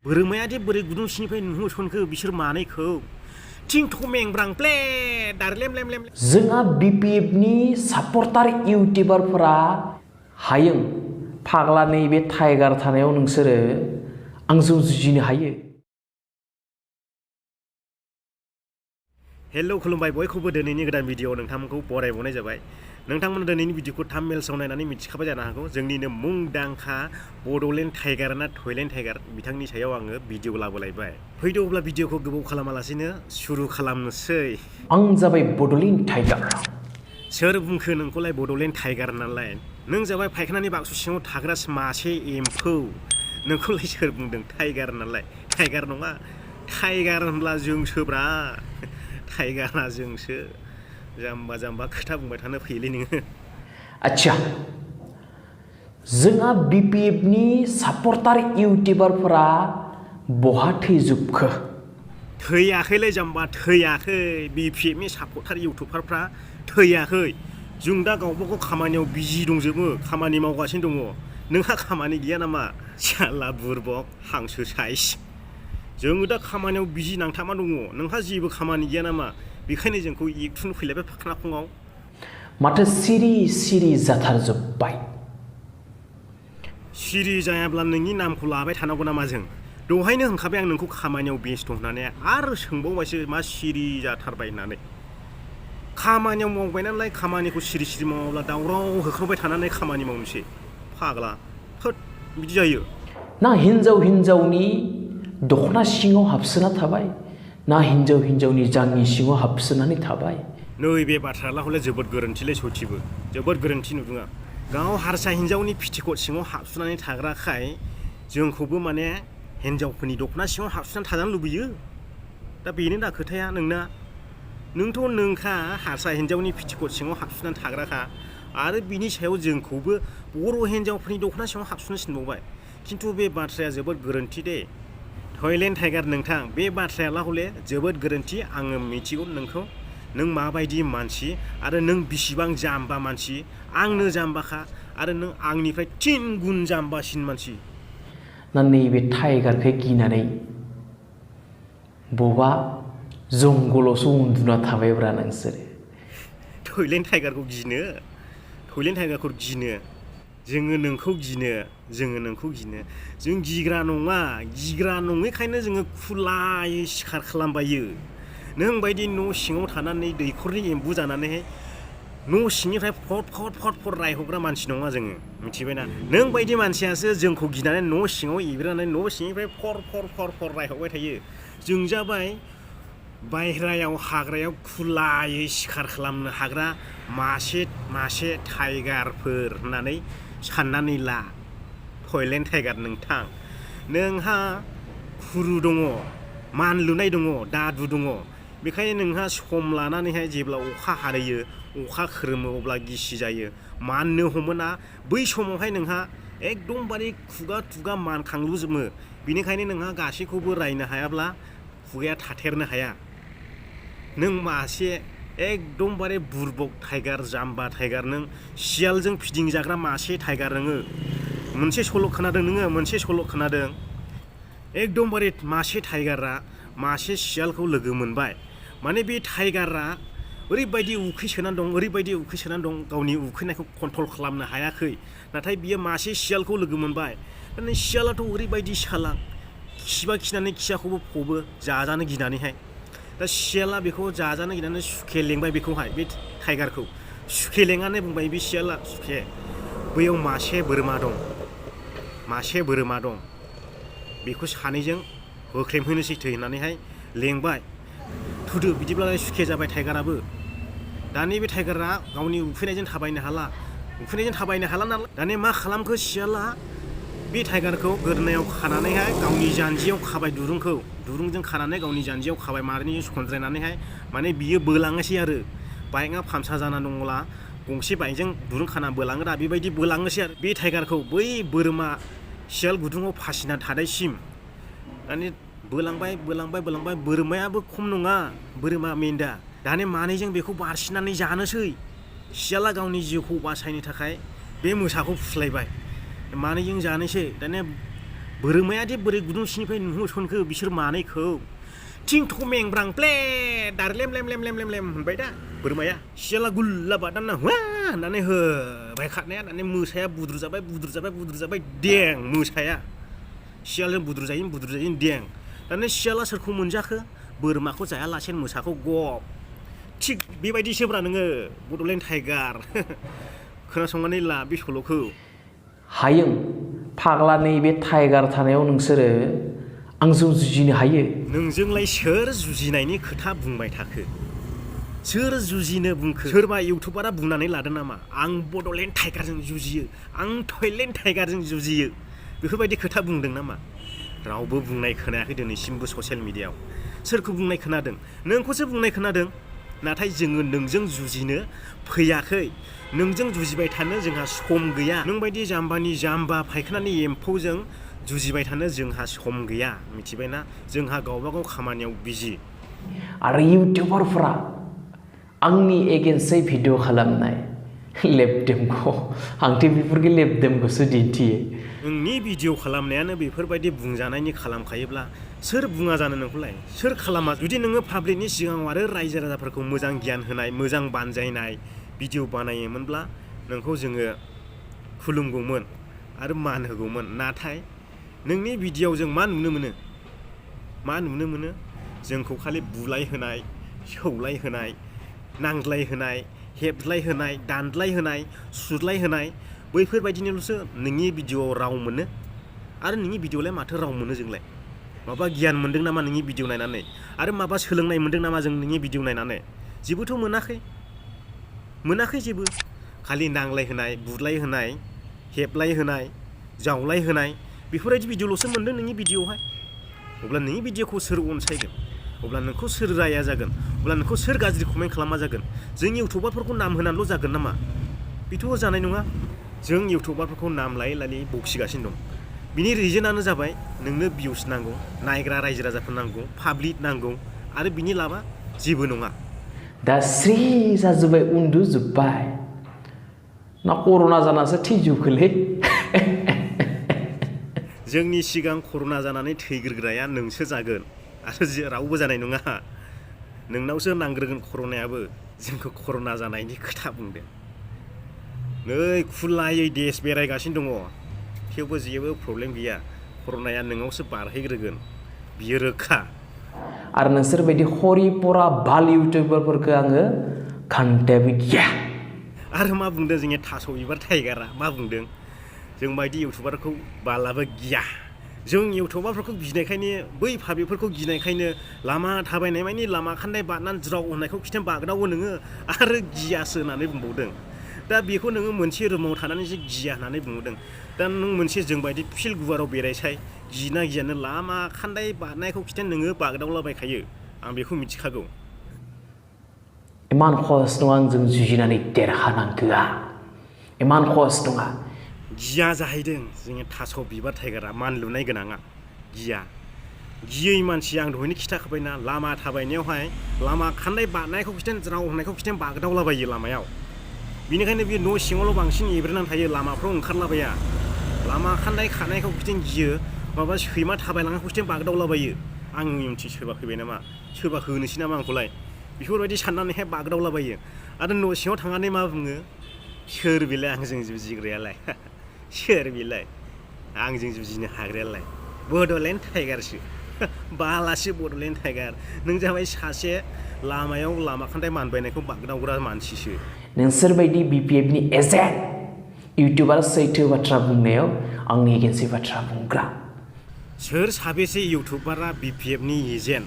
बोरमाया दे बोरै गुदुं सिंनिफ्राय नुहरसनखो बिसोर मानैखौ थिं थमें ब्रां प्ले दारलेम लेम लेम जोंहा BPFनि सापर्टार इउटिउबारफोरा हायों फाग्ला नैबे टाइगार थानायाव नोंसोरो आंजों जुजिनो हायो। हेलौ खुलुमबाय बयखौबो दिनैनि गोदान भिडिअ'आव नोंथांमोनखौ बरायबावनाय जाबाय। नोंथांमोना दिनैनि भिडिअ'खौ थाम्बनेलआव नायनानै मिथिखाबाय जानो हागौ जोंनिनो मुंदांखा बड'लेण्ड टाइगार ना थयलेण्ड टाइगार बिथांनि सायाव आङो भिडिअ' लाबोलायबाय। फैदो अब्ला भिडिअ'खौ गोबाव खालामालासिनो सुरु खालामनोसै। आं जाबाय बड'लेण्ड टाइगार। सोर बुंखो नोंखौलाय बड'लेण्ड टाइगार नालाय? नों जाबाय फायखानानि बाक्सु सिङाव थाग्रा मासे एम्फौ। नोंखौलाय सोर बुंदों टाइगार नालाय? टाइगार नङा, टाइगार होनब्ला जोंसोब्रा। टाइगारा जोंसो। जाम्बा जाम्बा खोथा बुंबाय थानो फैयोलै नोङो। आच्छा, जोंहा BPFनि सापर्टार इउटिउबारफोरा बहा थैजोबखो? थैयाखैलै जाम्बा, थैयाखै। BPFनि सापर्टार इउटिउबारफ्रा थैयाखै। जों दा गावबा गाव खामानियाव बिजि दंजोबो, खामानि मावगासिनो दङ। नोंहा खामानि गैया नामा? साला बुरबक हांसो साइस। जोङो दा खामानियाव बिजि नांथाबना दङ। नोंहा जेबो खामानि गैया नामा? बेखायनो जोंखौ एकथुनो फैलायबाय फाख्रा फुङाव। माथो सिरि सिरि जाथारजोब्बाय। सिरि जायाब्ला नोंनि नामखौ लाबाय थानांगौ नामा जों? दहायनो होनखाबाय आं नोंखौ खामानियाव बेस्थ' होननानै, आरो सोंबावबायसो मा सिरि जाथारबाय होननानै। खामानियाव मावबाय नालाय खामानिखौ सिरि सिरि मावाब्ला दावराव होख्रावबाय थानानै खामानि मावनोसै। फाग्ला थोद बिदि जायो। ना हिन्जावनि दख'ना सिङाव हाबसोना थाबाय, ना हिन्जावनि जांनि सिङाव हाबसोनानै थाबाय। नैबे बाथ्राला हले जोबोद गोरोन्थिलै सयथिबो, जोबोद गोरोन्थि नुदों आं। गाव हारसा हिन्जावनि फिथिखट सिङाव हाबसुनानै थाग्राखाय जोंखौबो माने हिन्जावफोरनि दख'ना सिङाव हाबसुनानै थाजानो लुबैयो। दा बेनो दा खोथाया नोंना। नोंखा हारसा हिन्जावनि फिथिखट सिङाव हाबसुनानै थाग्राखा, आरो बिनि सायाव जोंखौबो बर' हिन्जावफोरनि दख'ना सिङाव हाबसुनो थिनबावबाय। खिन्थु बे बाथ्राया जोबोद गोरोन्थि दे थयलेण्ड टाइगार नोंथां। बे बाथ्रायाला हले जोबोद गोरोन्थि। आङो मिथिगौ नोंखौ, नों माबायदि मानसि आरो नों बिसिबां जाम्बा मानसि। आंनो जाम्बाखा आरो नों आंनिफ्राय 3 गुन जाम्बासिन मानसि। ना नैबे टाइगारखौ गिनानै बबा जंगलावसो उन्दुना थाबायब्रा नोंसोरो। थयलेण्ड टाइगारखौ गिनो? थयलेण्ड टाइगारखौ गिनो? जोङो नोंखौ गिनो। जों गिग्रा नङा, गिग्रा नङैखायनो जोङो खुलायै सिखार खालामबायो। नों बायदि न' सिङाव थानानै दैखरनि एम्बु जानानैहाय न' सिंनिफ्राय फट रायहरग्रा मानसि नङा जोङो, मिथिबायना? नों बायदि मानसियासो जोंखौ गिनानै न' सिङाव एब्रेनानै न' सिंनिफ्राय फर रायहरबाय थायो। जों जाबाय बायह्रायाव हाग्रायाव खुलायै सिखार खालामनो हाग्रा मासे टाइगारफोर होननानै साननानै ला। थयलेण्ड टाइगार नोंथां, नोंहा खुरु दङ, मानलुनाय दङ, दादु दङ। बेखायनो नोंहा सम लानानैहाय जेब्ला अखा हायो, अखा खोरोमो, अब्ला गिसि जायो, माननो हमोना। बै समावहाय नोंहा एकदमबारे खुगा मानखांलुजोबो। बेनिखायनो नोंहा गासैखौबो रायनो हायाब्ला खुगाया थाथेरनो हाया। नों मासे एकदमबारे बुरबक टाइगार, जाम्बा टाइगार। नों सियालजों फिदिंजाग्रा मासे टाइगार नोङो। मोनसे सल' खोनादों। एकदमबारे मासे टाइगारा मासे सियालखौ लोगो मोनबाय। माने बे टाइगारा ओरैबायदि उखैसोनानै दं, गावनि उखैनायखौ कन्ट्रल खालामनो हायाखै। नाथाय बियो मासे सियालखौ लोगो मोनबाय। माने सियालाथ' ओरैबायदि सालाक, खिनानै खियाखौबो फबो जाजानो गिनानैहाय। दा सियाला बेखौ जाजानो गिनानै सुखे लेंबाय बेखौहाय, बे टाइगारखौ सुखे लेंनानै बुंबाय बे सियाला, सुखे बैयाव मासे बोरमा दं, बेखौ सानैजों होख्रेमहैनोसै थै होननानैहाय लेंबाय। थुदो बिदिब्लालाय सुखे जाबाय टाइगाराबो। दानि बे टाइगारा गावनि उखैनायजों थाबायनो हाला नालाय दाने मा खालामखो सियाला, बे टाइगारखौ गोदोनायाव खानानैहाय गावनि जान्जियाव खाबाय, दुरुंजों खानानै गावनि जान्जियाव खाबाय, मारिनि सनज्रायनानैहाय। माने बियो बोलाङोसै आरो बाइकआ पामसार जाना दङला गंसे बाइकजों दुरुं खाना बोलाङो दा, बेबायदि बोलाङोसै आरो बे टाइगारखौ बै बोरमा सियाल गुदुङाव फासिना थानायसिम। दाने बोलांबाय, बोरमायाबो खम नङा, बोरमा मेन्दा। दाने मानैजों बेखौ बारसिनानै जानोसै। सियाला गावनि जिउखौ बासायनो थाखाय बे मोसाखौ फुस्लायबाय, मानैजों जानोसै। दाने बोरमाया दे बोरै गुदुं सिंनिफ्राय नुहरसनखो बिसोर मानैखौ थिं थमेंब्रां प्ले दारलेम लेम लेम लेम लेम लेम होनबाय दा बोरमाया सियाला गुल्ला बादाना हुआ होननानै होबाय खारनाया दाने मोसाया बुद्रुजाबाय दें मोसाया सियालजों बुद्रुजायो दें दाने सियाला सोरखौ मोनजाखो बोरमाखौ जायालासेनो मोसाखौ गब थिग बेबायदिसोब्रा नोङो बड'लेण्ड टाइगार खोनासंनानै ला बे सल'खौ हायों फाग्ला नैबे टाइगार थानायाव नोंसोरो आंजों जुजिनो हायो नोंजोंलाय सोर जुजिनायनि खोथा बुंबाय थाखो सोर जुजिनो बुंखो सोरबा इउटुबारा बुंनानै लादों नामा आं बड'लेण्ड टाइगारजों जुजियो आं थयलेण्ड टाइगारजों जुजियो बेफोरबायदि खोथा बुंदों नामा रावबो बुंनाय खोनायाखै दिनैसिमबो ससियेल मिडियायाव सोरखौ बुंनाय खोनादों नोंखौसो बुंनाय खोनादों नाथाय जोङो नोंजों जुजिनो फैयाखै नोंजों जुजिबाय थानो जोंहा सम गैया नोंबायदि जाम्बानि जाम्बा फायखानानि एम्फौजों जुजिबाय थानो जोंहा सम गैया मिथिबायना जोंहा गावबागाव खामानियाव बिजि आरो इउटिउबारफोरा आंनि एगेन्स्टै भिडिअ खालामनाय लेपडेमखौ आंथ' बेफोरखौ लेपडेमखौसो दिन्थियो नोंनि भिडिअ खालामनायानो बेफोरबायदि बुंजानायनि खालामखायोब्ला सोर बुङा जानो नोंखौलाय सोर खालामा जुदि नोङो पाब्लिकनि सिगाङाव आरो रायजो राजाफोरखौ मोजां गियान होनाय मोजां बानजायनाय भिडिअ बानायोमोनब्ला नोंखौ जोङो खुलुमगौमोन आरो मान होगौमोन नाथाय नोंनि भिडिअआव जों मा नुनो मोनो जोंखौ खालि बुलाय होनाय सौलाय होनाय नांज्लाय होनाय हेबज्लाय होनाय दानज्लाय होनाय सुज्लाय होनाय बैफोरबायदिनोल'सो नोंनि भिडिअआव राव मोनो आरो नोंनि भिडिअआवलाय माथो राव मोनो जोंलाय माबा गियान मोनदों नामा नोंनि भिडिअ नायनानै आरो माबा सोलोंनाय मोनदों नामा जों नोंनि भिडिअ नायनानै जेबोथ' मोनाखै जेबो खालि नांलाय होनाय बुलाय होनाय हेबलाय होनाय जावलाय होनाय बेफोरबायदि भिडिअल'सो मोनदों नोंनि भिडिअआवहाय अब्ला नोंनि भिडिअखौ सोर अनसायगोन अब्ला नोंखौ सोर राया जागोन अब्ला नोंखौ सोर गाज्रि कमेन्ट खालामा जागोन जों इउटुबारफोरखौ नाम होनानैल' जागोन नामा बेथ' जानाय नङा जों इउटुबारफोरखौ नाम लायै लायै बखिगासिनो दं बिनि रिजोनानो जाबाय नोंनो भिउस नांगौ नायग्रा रायजो राजाफोर नांगौ पाब्लिक नांगौ आरो बिनि लाबा जेबो नङा दा स्रि जाजोब्बाय उन्दुजोब्बाय ना कर'ना जानासो थैजोबखोलै जोंनि सिगां कर'ना जानानै थैग्रोग्राया नोंसो जागोन आरो रावबो जानाय नङा नोंनावसो नांग्रोगोन कर'नायाबो जोंखौ कर'ना जानायनि खोथा बुंदों नै खुलायै देश बेरायगासिनो दङ थेवबो जेबो प्रब्लेम गैया कर'नाया नोंनावसो बारहैग्रोगोन बियो रोखा आरो नोंसोर बायदि हरिपरा बाल इउटिउबारफोरखौ आङो घन्टाबो गिया आरो मा बुंदों जोंनि थास' बिबार टाइगारा मा बुंदों जों बायदि इउटुबारखौ बालाबो गिया जों इउटुबारफोरखौ गिनायखायनो बै पाब्लिकफोरखौ गिनायखायनो लामा थाबायनाय मानि लामा खान्दाय बारनानै ज्राव होननायखौ खिथान बागदावो नोङो आरो गियासो होननानै बुंबावदों दा बेखौ नोङो मोनसे रुमाव थानानैसो गिया होननानै बुंदों दा नों मोनसे जोंबायदि फिल्ड गुवाराव बेरायसाय गिना गियानो लामा खान्दाय बारनायखौ खिथान नोङो बागदावलाबायखायो आं बेखौ मिथिखागौ इमान खस नङा आंजों जुजिनानै देरहानांगौआ इमान खस नङा गिया जाहैदों जोंनि थास' बिबार टाइगारा मान लुनाय गोनाङा गियै मानसि आं दहायनो खिथाखाबायना लामा थाबायनायावहाय लामा खान्दाय बारनायखौ खिथान ज्राव होननायखौ खिथान बागदावलाबायो लामायाव बिनिखायनो बे न' सिङावल' बांसिन एब्रेनानै थायो लामाफ्राव ओंखारलाबाया लामा खान्दाय खानायखौ खिथान गियो माबा सैमा थाबायलांनायखौ खिथान बागदावलाबायो आं मिन्थि सोरबा फैबाय नामा सोरबा होनोसै नामा आंखौलाय बेफोरबायदि साननानैहाय बागदावलाबायो आरो न' सिङाव थांनानै मा बुङो सोर बेलाय आंजों जुजिग्रायालाय सोर बेलाय आंजों जुजिनो हाग्रायालाय बड'लेण्ड टाइगारसो बालासो बड'लेण्ड टाइगार नों जाबाय सासे लामायाव लामा खान्दाय मानबायनायखौ बागदावग्रा मानसिसो नोंसोरबायदि BPFनि एजेन्ट इउटुबार सैथो बाथ्रा बुंनायाव आंनि एगेन्सि बाथ्रा बुंग्रा सोर साबेसे इउटुबारा BPFनि एजेन्ट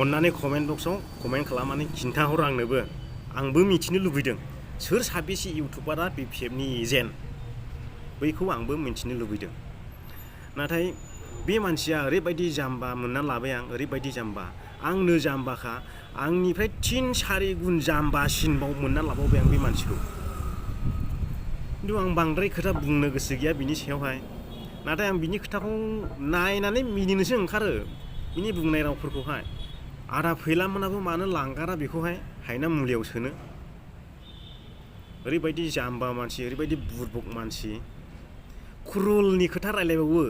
अन्नानै कमेन्ट बक्सआव कमेन्ट खालामनानै खिन्थाहर आंनोबो आंबो मिथिनो लुबैदों सोर साबेसे इउटुबारा BPFनि एजेन्ट बैखौ आंबो मिथिनो लुबैदों नाथाय बे मानसिया ओरैबायदि जाम्बा मोनना लाबाय आं ओरैबायदि जाम्बा आंनो जाम्बाखा आंनिफ्राय 3-4 गुन जाम्बासिनबाव मोनना लाबावबाय आं बे मानसिखौ खिन्थु आं बांद्राय खोथा बुंनो गोसो गैया बिनि सायावहाय नाथाय आं बिनि खोथाखौ नायनानै मिनिनोसो ओंखारो बिनि बुंनाय रावफोरखौहाय आदा फैलामोनाबो मानो लांगारा बेखौहाय हायना मुलियाव सोनो ओरैबायदि जाम्बा मानसि ओरैबायदि बुरबक मानसि क्रुरलनि खोथा रायलायबावो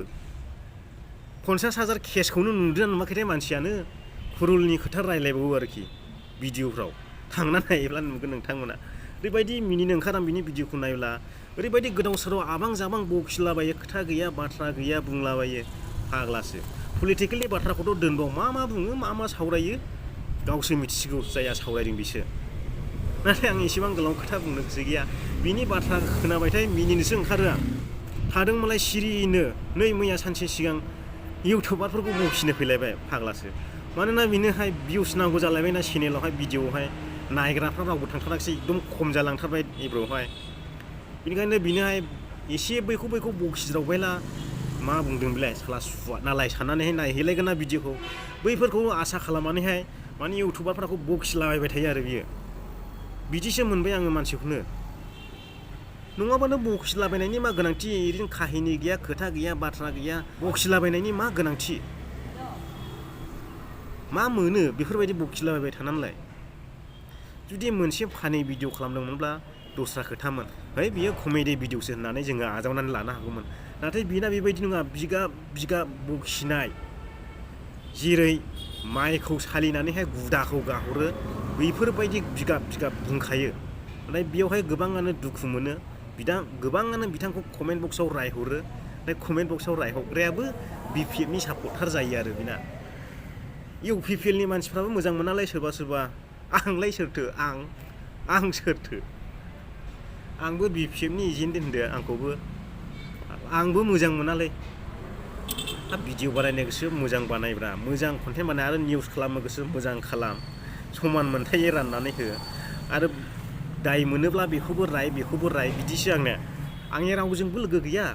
50,000 केसखौनो नुदों नुवाखैथाय मानसियानो खुरुलनि खोथा रायलायबावो आरोखि भिडिअफ्राव थांना नायोब्ला नुगोन नोंथांमोना ओरैबायदि मिनिनो ओंखारा बिनि भिडिअखौ नायोब्ला ओरैबायदि गोदाव सोराव आबां जाबां बखिलाबायो खोथा गैया बाथ्रा गैया बुंलाबायो फाग्लासो पलिटिकेलनि बाथ्राखौथ' दोनबाव मा बुङो मा सावरायो गावसो मिथिसिगौ जायहा सावरायदों बिसो नाथाय आं एसेबां गोलाव खोथा बुंनो गोसो गैया बिनि बाथ्रा खोनाबायथाय मिनिनोसो ओंखारो आं थादों मालाय सिरिनो नै मैया सानसे सिगां इउटुबारफोरखौ बखिनो फैलायबाय फाग्लासो मानोना बिनोहाय भिउस नांगौ जालायबायना चेनेलावहाय भिडिअआवहाय नायग्राफ्रा रावबो थांथाराखिसै एकदम खम जालांथारबाय एब्र'हाय बेनिखायनो बिनोहाय एसे बैखौ बखिज्रावबायला मा बुंदों बेलाय साला सुवा नालाय साननानैहाय नायहैलायगोन ना भिडिअखौ बैफोरखौ आसा खालामनानैहाय माने इउटुबारफोरखौ बखिलाबायबाय थायो आरो बियो बिदिसो मोनबाय आङो मानसिखौनो नङाबानो बखिलाबायनायनि मा गोनांथि ओरैनो काहिनि गैया खोथा गैया बाथ्रा गैया बखिलाबायनायनि मा गोनांथि मा मोनो बेफोरबायदि बखिलाबायबाय थानानैलाय जुदि मोनसे फानि भिडिअ खालामदोंमोनब्ला दस्रा खोथामोन है बियो कमेडि भिडिअसो होननानै जोङो आजावनानै लानो हागौमोन नाथाय बिना बेबायदि नङा बिगा बखिनाय जेरै माइखौ सालिनानैहाय गुदाखौ गाहरो बैफोरबायदि बिगाब बुंखायो नाथाय बेयावहाय गोबाङानो दुखु मोनो गोबाङानो बिथांखौ कमेन्ट बक्सआव रायहरो नाथाय कमेन्ट बक्सआव रायहरग्रायाबो BPFनि सापर्टार जायो आरो बिना UPPLनि मानसिफ्राबो मोजां मोनालाय सोरबा आंलाय सोरथो आं सोरथो आंबो BPFनि एजेन्ट होनदो आंबो मोजां मोनालै भिडिअ बानायनो गोसो मोजां बानायब्रा मोजां कन्टेन्ट बानाय आरो निउस खालामनो गोसो मोजां खालाम समान मोनथायै राननानै हो आरो दाय मोनोब्ला बेखौबो राय बिदिसो आंनि रावजोंबो लोगो गैया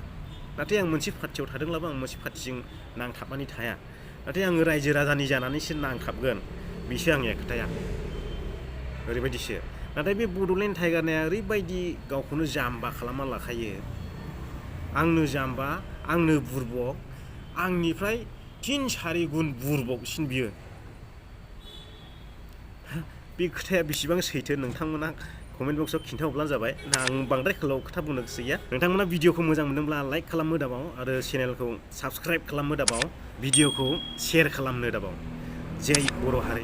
नाथाय आं मोनसे पार्टियाव थादोंब्लाबो आं मोनसे पार्टिजों नांथाबनानै थाया नाथाय आङो रायजो राजानि जानानैसो नांथाबगोन बेसो आंनि खोथाया ओरैबायदिसो नाथाय बे बड'लेण्ड टाइगारनिया ओरैबायदि गावखौनो जाम्बा खालामना लाखायो आंनो जाम्बा आंनो बुरबक आंनिफ्राय 3-4 गुन बुरबकसिन बियो बे खोथाया बेसेबां सैथो नोंथांमोना कमेन्ट बक्सआव खिन्थाहरब्लानो जाबाय आं बांद्राय गोलाव खोथा बुंनो गोसो गैया नोंथांमोना भिडिअखौ मोजां मोनदोंब्ला लाइक खालामनो दाबाव आरो चेनेलखौ साबस्क्राइब खालामनो दाबाव भिडिअखौ शेयार खालामनो दाबाव जै बर' हारि